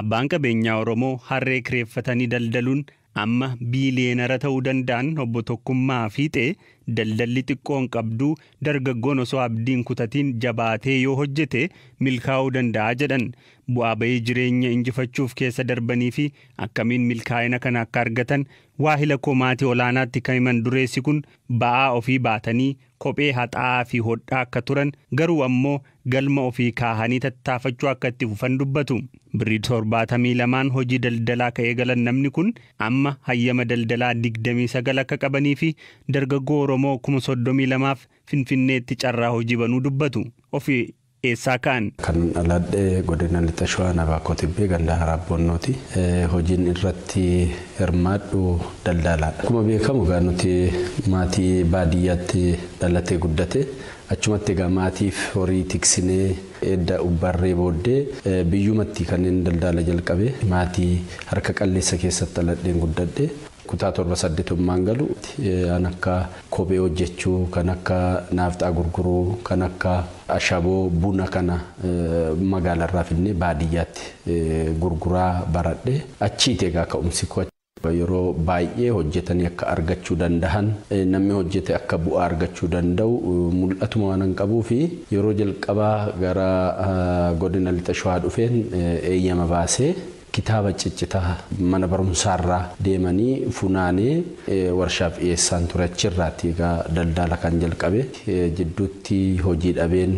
Abbaan qabeenyaa Oromoo harree kireeffatanii daldaluun amma biiliyeenara ta'uu danda'an obbo Tokkummaa Fiixee daldalli xiqqoon qabduu dargaggoon osoo abdiin kutatiin jabaatee yoo hojjete milkaa'uu danda'a jedhan. Bu'aa bahii jireenya injifachuuf keessa darbanii fi akkamiin milkaa'ina kana akka argatan waahila koo maatii olaanaatti kan himan dureessi kun ba'aa ofii baatanii kophee haxaa'aa fi hodhaa akka turan garuu ammoo galma ofii kaahanii tattaafachuu akka itti fufan dubbatu. Birrii 72 hojii daldalaa ka'ee galan namni kun amma hayyama daldalaa 29 akka qabanii fi dargaggoo Oromoo 32,000 Finfinneetti carraa hojii banuu dubbatu. Ofii eessaa ka'an? Kan dhaladhe godina Lixa Shawaa Nabaakoo Tibbee ganda Haraabboonnooti. Hojiin irratti hirmaadhu daldalaadha. Akkuma beekamu egaa nuti maatii baadiyyaatti dhalatee guddate. Achumatti egaa maatiif horii tiksinee edda ubbarree booddee biyyumatti kanneen daldala jalqabe maatii harka qalleessa keessatti dhaladheen guddadhe. Kutaa 7-8 galu kan akka kophee hojjechuu, kan akka naafxaa gurguruu, kan akka ashaboo buna kana magaalarraa finnee baadiyyaatti gurguraa baradhe. Achiiti egaa ka'umsi koo. Yeroo baay'ee hojjetanii akka argachuu danda'an, namni hojjete akka bu'aa argachuu danda'u mul'atuma waan hin qabuu fi yeroo jalqabaa gara godina Lixa Shawaa dhufeen eeyyama baasee kitaaba ciccitaa mana barumsaarraa deemanii funaanee warshaaf dhiyeessaan ture. Achirraatti egaa daldala kan jalqabe. Jidduutti hojii dhabeen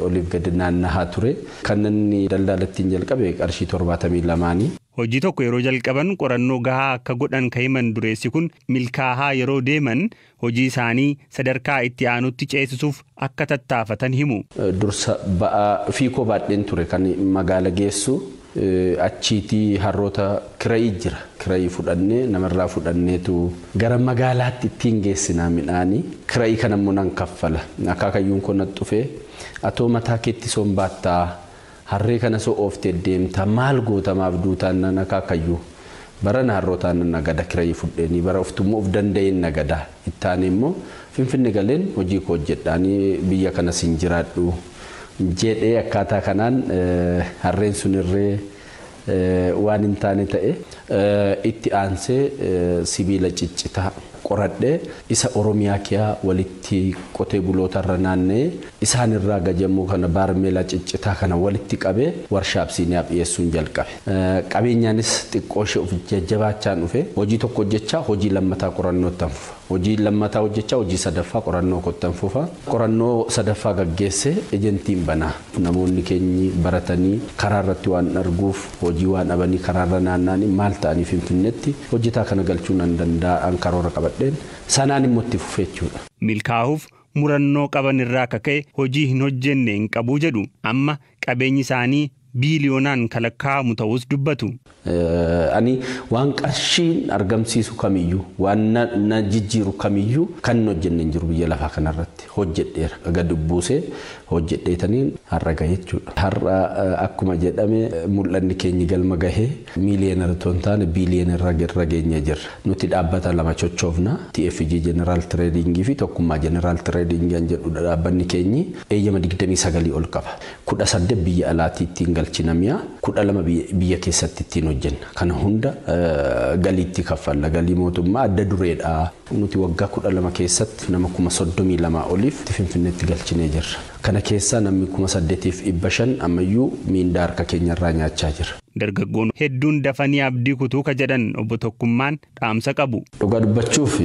oliif gadi naannahaa ture. Kan inni daldala ittiin jalqabe qarshii 72. Hojii tokko yeroo jalqaban qorannoo gahaa akka godhan kan himan dureessi kun milkaa'aa yeroo deeman hojii isaanii sadarkaa itti aanutti ceesisuuf akka tattaafatan himu. Dursa ba'aa fiikoo baadheen ture kan magaala geessu. Achiitii harroota kirayii jira. Kirayii fudhannee namarraa fudhanneetu gara magaalaatti ittiin geessinaa midhaanii. Kirayii kana immoo nan kaffala. Akaakayyuun kun natti dhufee atoo mataa keetti soon baattaa harree kana soo ooftee deemtaa maal gootamaaf duutaan nan akaakayyuu. Barana harrootaan nan nagada kirayii fudheenii bara oftummoo of danda'een nagada. Ittaanii immoo Finfinne galeen hojii koo hojjedhaanii biyya kanas hin jiraadhu. Jedhee akkaataa kanaan harreen sunirree waan hin taane ta'e itti aansee sibiila ciccitaa qoradhee isa Oromiyaa kiyaa walitti qotee bulootarra naanna'ee isaanirraa gajamuu kana baarmeelaa ciccitaa kana walitti qabee warshaa Absiiniyaaf dhiyeessuun jalqabe. Qabeenyaanis xiqqoo ishee of jajjabaachaan dhufe hojii tokko hojjechaa hojii lammataa qorannoo fufa. Hojii lammataa hojjechaa hojii sadaffaa qorannoo kottan fufa. Qorannoo sadaffaa gaggeessee ejentiin banaa. Namoonni keenyi baratanii karaa irratti waan arguuf hojii waan dhabanii karaarra naanna'anii maal ta'anii Finfinneetti hojjetaa kana galchuu nan danda'an karoora qabadheen sanaan immoo itti fufee jechuudha. Milkaa'uuf murannoo qaban irraa akka ka'e hojii hin hojjenne hin qabu jedhu amma qabeenyi isaanii biiliyoonaan kalakkaa'amu ta'us dubbatu. Ani waan qarshiin argamsiisu kamiyyuu waan na jijjiiru kamiyyuu kan hin hojjenne hin jiru biyya lafaa kanarratti hojjedheera. Gadi buusee hojjedheetaniin har'a gahe jechuudha. Har'a akkuma jedhame mul'anni keenya galma gahee miiliyoonara otoo hin taane biiliyoonara irra geenyee jirra. Nuti dhaabbata lama chochoofna. TFG General Trading fi Tokkummaa General Trading kan jedhudha dhaabbanni keenyi eeyyama 29 ol qaba. 18 biyya alaatti ittiin galchina mi'a, 12 biyya keessatti ittiin hojjenna. Kana hunda galiitti kaffalla. Galii mootummaa adda dureedha. Nuti waggaa 12 keessatti nama 32,000 oliif Finfinneetti galchinee jirra. Kana keessaa namni 8,500 ammayyuu miindaa harka keenyarraa nyaachaa jira. Dargaggoon hedduun dafanii abdii kutuu ka jedhan obbo Tokkummaan dhaamsa qabu. Dhugaa dubbachuuf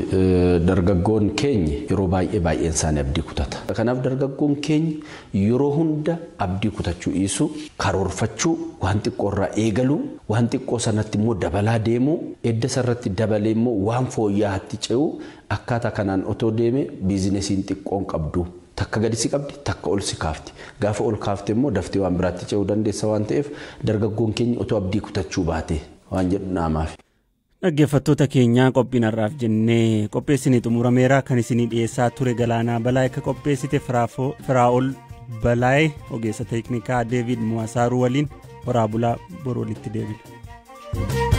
dargaggoon keenya yeroo baay'ee baay'een isaanii abdii kutata. Kanaaf dargaggoon keenya yeroo hunda abdii kutachuu dhiisuu, karoorfachuu, waan xiqqoorraa eegaluu, waan xiqqoo sanatti immoo dabalaa deemuu, edda sarratti dabalee immoo waan fooyya'aatti ce'uu akkaataa kanaan otoo deeme biizinesiin xiqqoon qabdu. Takka gadi si qabdi, takka ol si kaafti. Gaafa ol kaafte immoo daftee waan biraatti ce'uu dandeessa waan ta'eef dargaggoon keenya otoo abdii kutachuu baate waan jedhu naamaaf. Dhaggeeffattoota keenyaa qophiin har'aaf jennee qopheessinee xumurameera. Kan isinii dhiyeessaa ture Galaanaa Balaa akka qopheessite Firaa'ol Balaayee ogeessa teeknikaa Deevid Muwasaaruu waliin horaa bulaa boru walitti deebina.